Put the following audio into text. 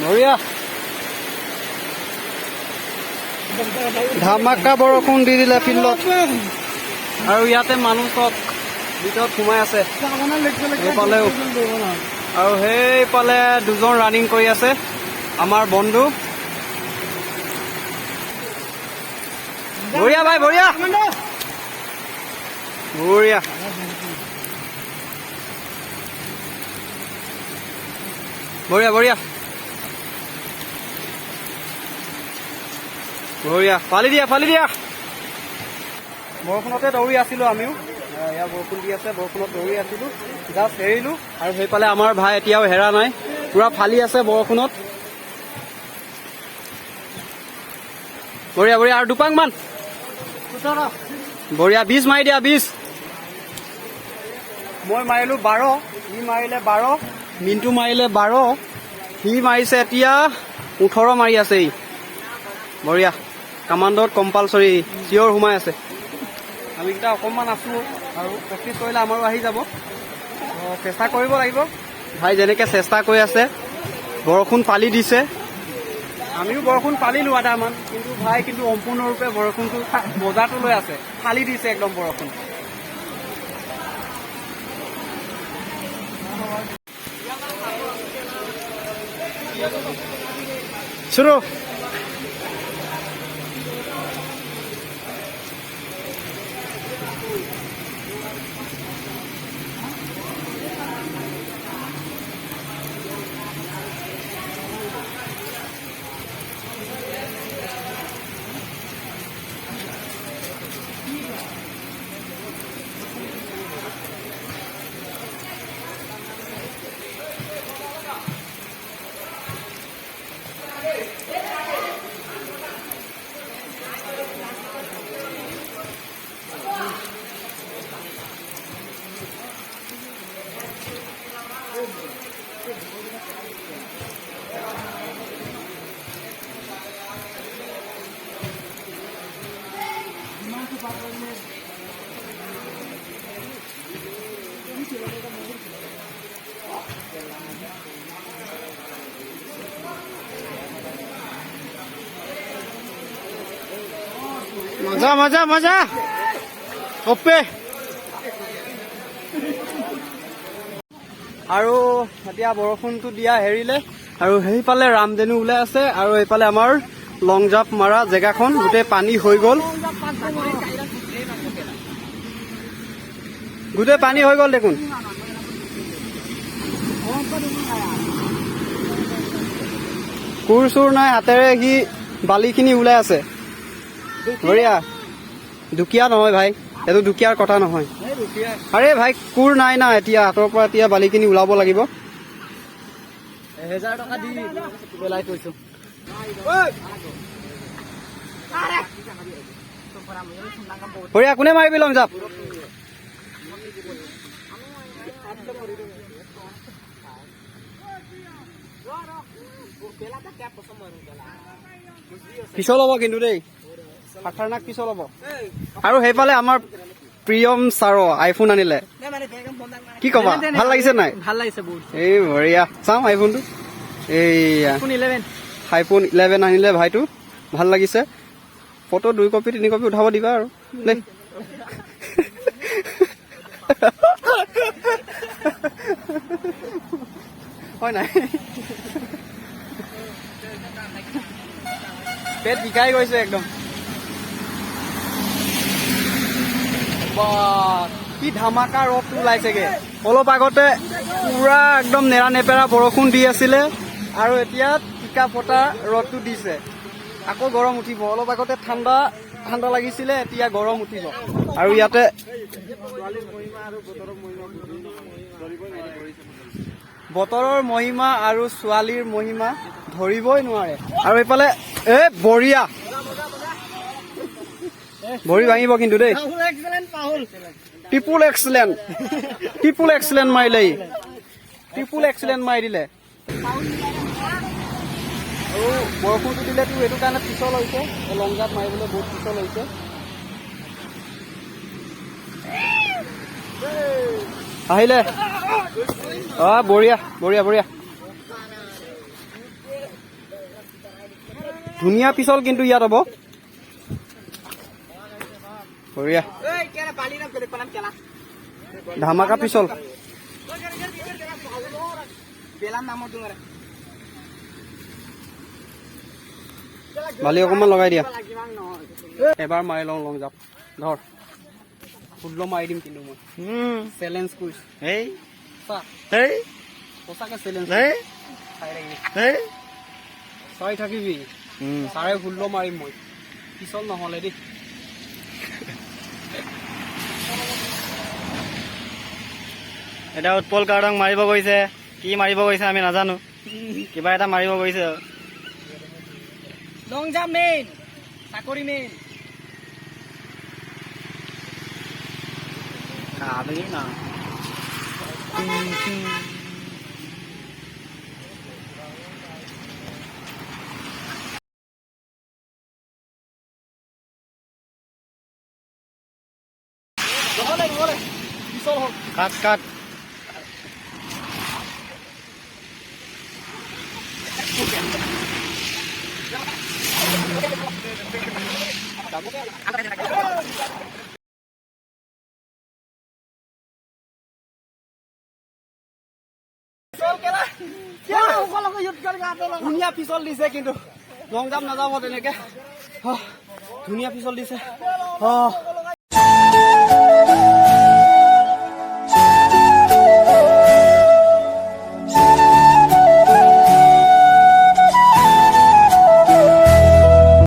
বঢ়িয়া, ধামাকা বৰষুণ দি দিলে ফিল্ডত। আৰু ইয়াতে মানুহ চব ভিতৰত সোমাই আছে সেইফালেও, আৰু সেইফালে দুজন ৰানিং কৰি আছে আমাৰ বন্ধু। বঢ়িয়া ভাই, বঢ়িয়া বঢ়িয়া। বঢ়িয়া বঢ়িয়া বঢ়িয়া, ফালি দিয়া ফালি দিয়া। বৰষুণতে দৌৰি আছিলো আমিও। এয়া বৰষুণ দি আছে, বৰষুণত দৌৰি আছিলো, জাষ্ট হেৰিলো। আৰু সেইফালে আমাৰ ভাই এতিয়াও হেৰা নাই, পুৰা ফালি আছে বৰষুণত। বঢ়িয়া বঢ়িয়া, আৰু দুপাং মান। বঢ়িয়া, 20 মাৰি দিয়া, 20। মই মাৰিলো 12, সি মাৰিলে 12, মিণ্টু মাৰিলে 12, সি মাৰিছে এতিয়া 18 মাৰি আছে ই। বঢ়িয়া, কামাণ্ডত কম্পালচৰি চিয়ৰ সোমাই আছে। আমিকেইটা অকণমান আছো আৰু প্ৰেক্টিচ কৰিলে আমাৰো আহি যাব। চেষ্টা কৰিব লাগিব। ভাই যেনেকে চেষ্টা কৰি আছে, বৰষুণ পালি দিছে, আমিও বৰষুণ পালিলো আধামান, কিন্তু ভাই কিন্তু সম্পূৰ্ণৰূপে বৰষুণটো মজাটো লৈ আছে, ফালি দিছে একদম বৰষুণ। শুৰু। মজা মজা মজা, অপে। আৰু এতিয়া বৰষুণটো দিয়া হেৰিলে, আৰু সেইফালে ৰামধেনু ওলাই আছে, আৰু এইফালে আমাৰ লং জাম্প মাৰা জেগাখন গোটেই পানী হৈ গ'ল, গোটেই পানী হৈ গ'ল দেখোন। কোৰ চোৰ নাই, হাতেৰে সি বালিখিনি ওলাই আছে। বঢ়িয়া, দুখীয়া নহয় ভাই, এইটো দুখীয়াৰ কথা নহয়। আৰে ভাই কোৰ নাই না, এতিয়া হাতৰ পৰা এতিয়া বালিখিনি ওলাব লাগিব। 1000 টকা দি পেলাই থৈছো। বঢ়িয়া, কোনে মাৰিবি লং জাপ? পিছল হ'ব কিন্তু দেই, খাতাৰনাক পিছল হ'ব। আৰু সেইফালে আমাৰ প্ৰিয়ম ছাৰ আইফোন আনিলে, কি কবা, ভাল লাগিছে নাই? ভাল লাগিছে বহুত। এই বঢ়িয়া, চাওঁ আইফোনটো। এইয়া আইফোন 11। আইফোন 11 আনিলে ভাইটো, ভাল লাগিছে। ফটো 2 কপি 3 কপি উঠাব দিবা আৰু দেই। হয় নাই, পেট বিষাই গৈছে একদম। কি ধামাকা ৰ'দটো ওলাইছেগে। অলপ আগতে পুৰা একদম নেৰা নেপেৰা বৰষুণ দি আছিলে, আৰু এতিয়া টিকা ফটা ৰ'দটো দিছে, আকৌ গৰম উঠিব। অলপ আগতে ঠাণ্ডা ঠাণ্ডা লাগিছিলে, এতিয়া গৰম উঠিব। আৰু ইয়াতে বতৰৰ মহিমা আৰু ছোৱালীৰ মহিমা ধৰিবই নোৱাৰে। আৰু এইফালে এ বঢ়িয়া, ভৰি ভাঙিব কিন্তু দেই। ট্ৰিপুল এক্সিলেণ্ট, ট্ৰিপুল এক্সিলেণ্ট মাৰিলে ই, ট্ৰিপুল এক্সিলেণ্ট মাৰি দিলে। আৰু বৰষুণটো দিলেতো এইটো কাৰণে পিছল হৈছে, লং জাম্প মাৰিবলৈ বহুত পিছল হৈছে। আহিলে, অ বঢ়িয়া বঢ়িয়া বঢ়িয়া। ধুনীয়া পিছল কিন্তু ইয়াত হ'ব। বঢ়িয়া, ধামাকা পিছল। বালি অকণমান লগাই দিয়া। এবাৰ মাৰি লওঁ লং জাপ। ধৰ, 16 মাৰি দিম কিন্তু মই। চেলেঞ্জ কৰিছো। এই। চা। এই। সঁচাকে চেলেঞ্জ। এই। চাই থাকিবি। এই। চাই থাকিবি। 16.5 মাৰিম মই, পিছল নহ'লে দেই। এতিয়া উৎপল কাৰ্ডং মাৰিব গৈছে। কি মাৰিব গৈছে আমি নাজানো, কিবা এটা মাৰিব গৈছে আৰু। লং জাম্প মেইন, চাকৰি মেইন। না। নহ'লে নহ'লে, পিছল হ'ল। কাট কাট। ধুনীয়া পিছল দিছে কিন্তু লং জাম্প নাযাব তেনেকে। ধুনীয়া পিছল দিছে।